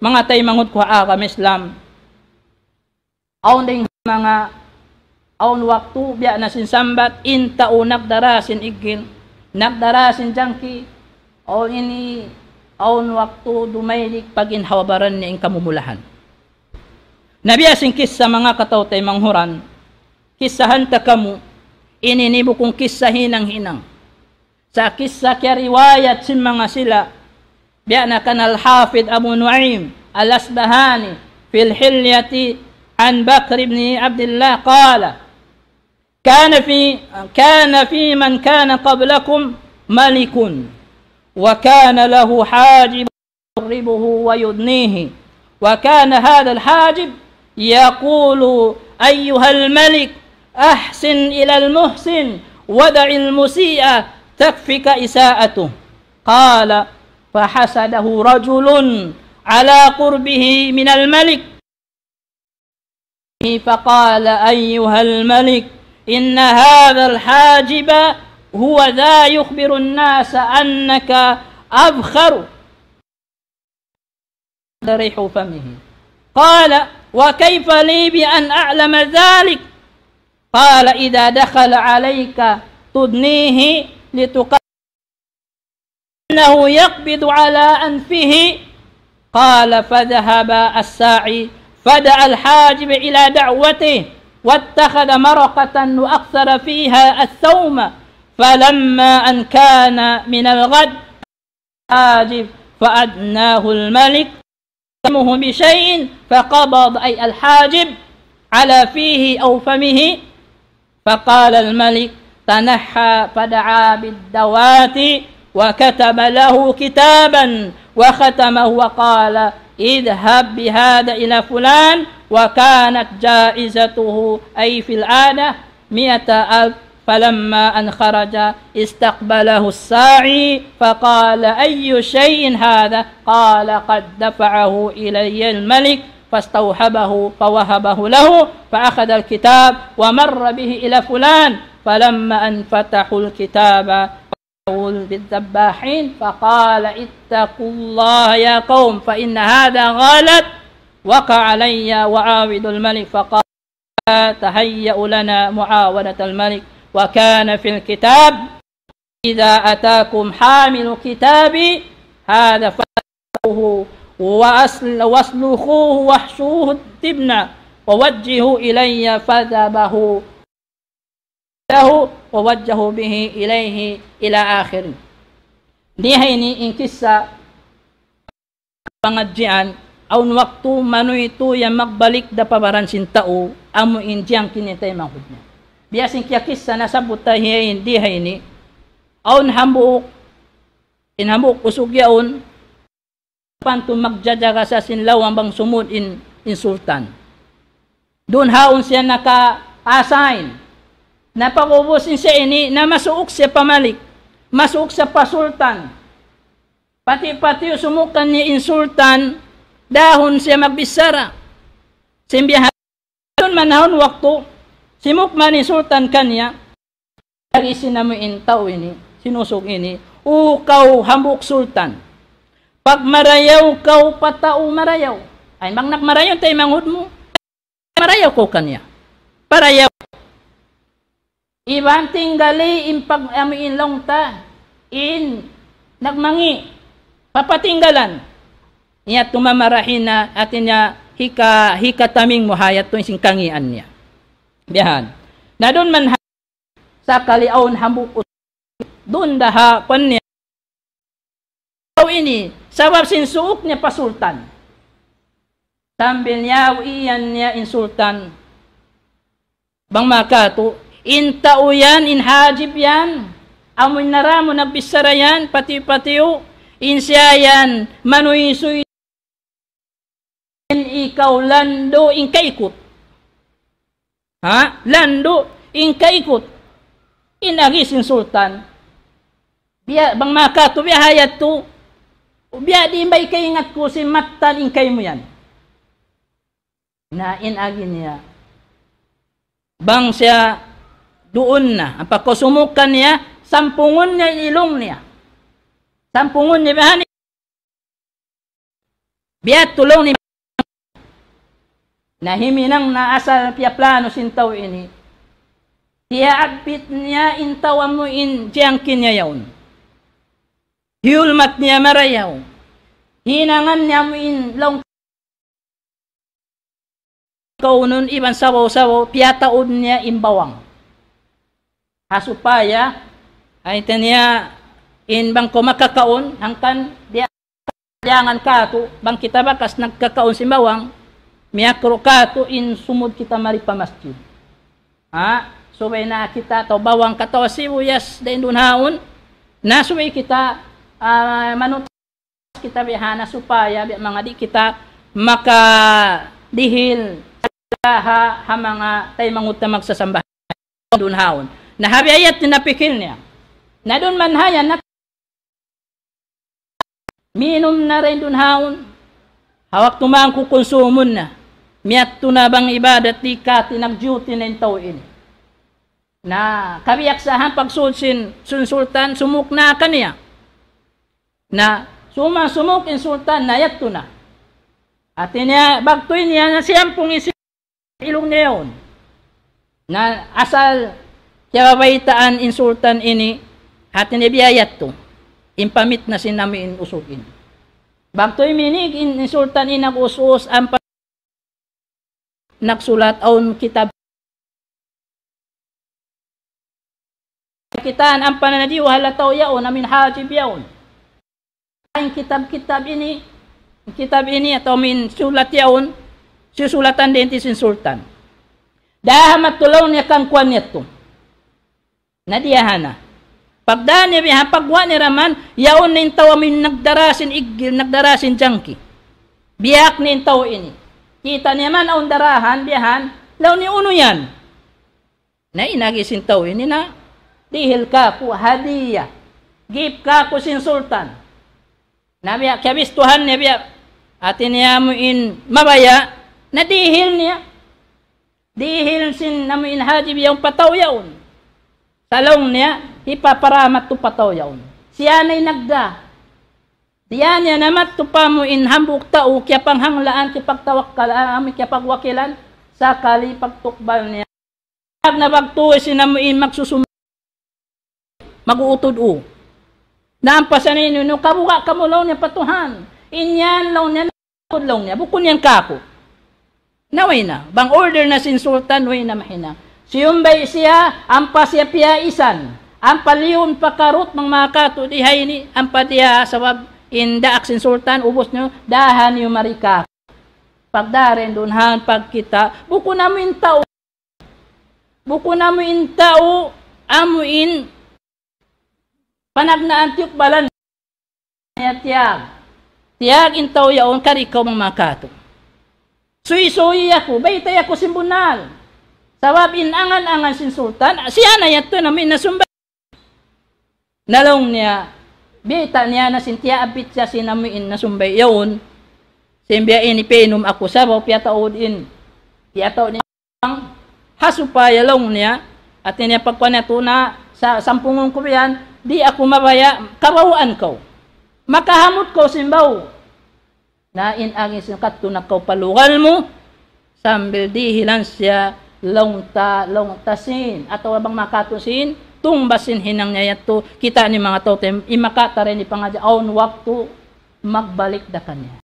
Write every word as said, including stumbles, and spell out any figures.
Manga taymanghud ku ha agama Islam, awn dayn manga, awn waktu biya' na sin sambat, in tau nagdara sin iggil, nagdara sin jangki, awn ini, awn waktu dumaylik pa ginhawa-baran niya in kamumulahan. Na biya' sin kissa manga kataw-taymanghuran, kissahan ta kamu, ini ini bukun kissa hinang-hinang. Sa' kissa kiyariwayat sin manga sila, biya' na kan Al-Hafidh Abu Nu'aym Al-Asbahani في الحلية عن بكر بن عبد الله قال: كان في، كان في من كان قبلكم ملك، وكان له حاجب يقربه ويدنيه، وكان هذا الحاجب يقول: أيها الملك، أحسن إلى المحسن، ودع المسيء تكفك إساءته. قال: فحسده رجل على قربه من الملك، فقال: أيها الملك، إن هذا الحاجب هو ذا يخبر الناس أنك أبخر، ريح فمه. قال: وكيف لي بأن أعلم ذلك؟ قال: إذا دخل عليك تدنيه لتقاتله، إنه يقبض على أنفه. قال: فذهب الساعي فدعا الحاجب إلى دعوته، واتخذ مرقة وأكثر فيها الثوم، فلما أن كان من الغد الحاجب فأدناه الملك يلطمه بشيء، فقبض، أي الحاجب، على فيه أو فمه، فقال الملك: تنحى. فدعا بالدواة وكتب له كتابا وختمه وقال: اذهب بهذا إلى فلان، وكانت جائزته، أي في العادة، مائة ألف. فلما أن خرج استقبله الساعي فقال: أي شيء هذا؟ قال: قد دفعه إلي الملك، فاستوهبه فوهبه له، فأخذ الكتاب ومر به إلى فلان، فلما أن فتحوا الكتاب بالذباحين، فقال: اتقوا الله يا قوم، فإن هذا غلط وقع علي وعاود الملك. فقال: تهيأوا لنا معاونة الملك. وكان في الكتاب: إذا أتاكم حامل كتابي هذا فاذبحوه وأسل-، واسلخوه واحشوه التبن ووجهوا إلي، فذبحوه له ووجهوا به إليه، إلى آخره. Di ha ini in kissa pangadjian, awn waktu manuytuy yan magbalik da pa baran sin tau, amu in jiyangki niya taymanghud niya. Biya' sin kiyakissa nasabbut ta hiyain di ha ini, awn hambuuk, in hambuuk usug yaun, pantu magjajaga sa sin lawang bang sumud in, in sultan. Duun haun siya naka-assign. Na pag'ubus in siya ini, na masuuk siya pa malik. Masuuk siya pa sultan. Pati-pati sumuk kaniya in sultan, dahun siya magbichara. Sin biya' ha-, duun man haun waktu, simuk man in sultan kaniya, agi sin amu in tau ini, sin usug ini, "O kaw hambuuk sultan, pagmarayaw kaw pa tau marayaw." Ay, bang nagmarayaw in taymanghud mu, marayaw kaw kaniya. Parayaw. Iban tinggali in pag-, amu in laung ta, in nagmangi', papatinggalan. Niya tumamarahin na, hati niya hika-, hikataming mu ha yadtu in sin kangian niya. Biya' han. Na duun man ha-, sakali awn hambuuk us-, duun da ha kuwan niya. Tau ini, sabab sin suuk niya pa sultan. Sambil niya iyan niya in sultan. Bang makatu, in tau yan, in hajib yan, amu in nara mu nagbichara yan, pati-patiu, in siya yan, manuysuy, in ikaw landu' in kaikut. Ha? Landu' in kaikut. In agi sin sultan. Biya', bang makatu, biya' ha yadtu. Biya' di' in bay kaingat ku sin mattan in kaymu yan. Na in agi niya. Bang siya duun na, ampa kaw sumuk kaniya, sampungun niya in ilung niya. Sampungun niya, biya' ha ini. Biya' ha yan laung niya, na himinang na asal piyaplano sin tau ini. Tiyaabbit niya in tau amu in jangki niya yaun. Hiyulmat niya marayaw. Hinangan niya amu in laung kaunun iban sabaw-sabaw, piyataud niya in bawang. Ha supaya, ay taniya in bang kaw makakaun, hangkan di-, diyangan katu', bang kita bakas nagkakaun sin bawang, miyakru' katu' in sumud kita mari pa masjid. Ha? Subay na kita atawa bawang katawa sibuyas dayn duun haun, na subay kita, ah, manut- kita biya' ha yan supaya biya' manga di' kita makadihil ha, ha manga taymanghud ta magsasambahayang duun haun. Na ha biya' ha yan in pikil niya. Na duun man ha yan na minum na dayn duun haun. Ha waktu mayan kukunsumun na. Miyadtu na bang ibadat di' kati nag-duty na in tau ini. Na kabiyaksahan pagsud sin, sin sultan, sumuk na kaniya. Na suma-, sumuk in sultan, na yadtu na. Hati niya, bagtuy niya na siyampung in si-, ilung niya yaun. Na asal kiyabaytaan in sultan ini, hati niya biya' yadtu. In pamit na sin nami in usug ini. Bagtuy minig in, in sultan ini nag-us-us ampa nagsulat awn kitab. Kitaan ampa na nadiwa ha lataw yaun, amu in hajib yaun. In kitab-kitab ini, kitab ini atawa amu in sulat yaun, siyusulatan dayn di sin sultan. Dahan madtu laung niya kan kuwan yadtu. Na diyahan na. Pagdahan niya biya' ha yan, pagguwa' niya da man, yaun na in tau amu in nagdara sin iggil, nagdara sin jangki. Biya' ha yan in tau ini. Kita' niya man awn darahan, biya' ha yan, laung niya unu yan. Na in agi sin tau ini na, dihil kāku' hadiya. Gift kāku' sin sultan. Na biya' kiyabistuhan niya biya', hati niya amu in mabaya', na dihil niya. Dihil sin amu in hajib yaun pa tau yaun. Sa' laung niya, hipaparamat tu pa tau yaun. Siya na in nagda. Siya niya na madtu pa amu in hambuuk tau, kiyapanghanglaan, kiyapagtawakkal, ah, amu kiyapagwakilan, sakali pagtukbal niya. Pag nabagtu sin amu in magsusum-, mag-uutud u. Na ampa sa ninu, nu kabuga' kamu laung niya pa Tuhan. In yan laung niya, laung niya, bukun yan kāku'. Na way na, bang order na sin sultan, way na mahinang. Siyumbay siya, ampa siya piyaisan. Ampa liyun pa karut, manga makatu' di ha ini, ampa diya sabab in daak sin sultan, ubus niyu, dahan niyu mari kāku'. Pagdaran duun han pagkita', bukun amu in tau. Bukun amu in tau, amu in panagnaan tiyukbalan niya tiyag. Tiyag in tau yaun kari kaw manga makatu'. Suysuyi aku, baytai aku sin bunnal. Sabab in angan-angan sin sultan, siya na yadtu na amu in nasumbay. Na laung niya, biyayta' niya na sin tiyaabbit siya sin amu in nasumbay yaun. Sin biya' ini painum aku sabaw, piyataud in. Piyataud in ha supaya laung niya, hati niya pagkuwan niya tu na sa-, sampungun ku biya' yan, di' aku mabaya', kabawaan kaw. Makahamut kaw sin baw. Na in agi sin kadtu na kaw pa lugal mu, sambil dihilan siya laung ta, laung ta sin, atawa bang makatu' sin, tungbas sin hinang niya yadtu, kita' niyu manga tau, in makatara ini pangadji' awn waktu, magbalik da kaniya.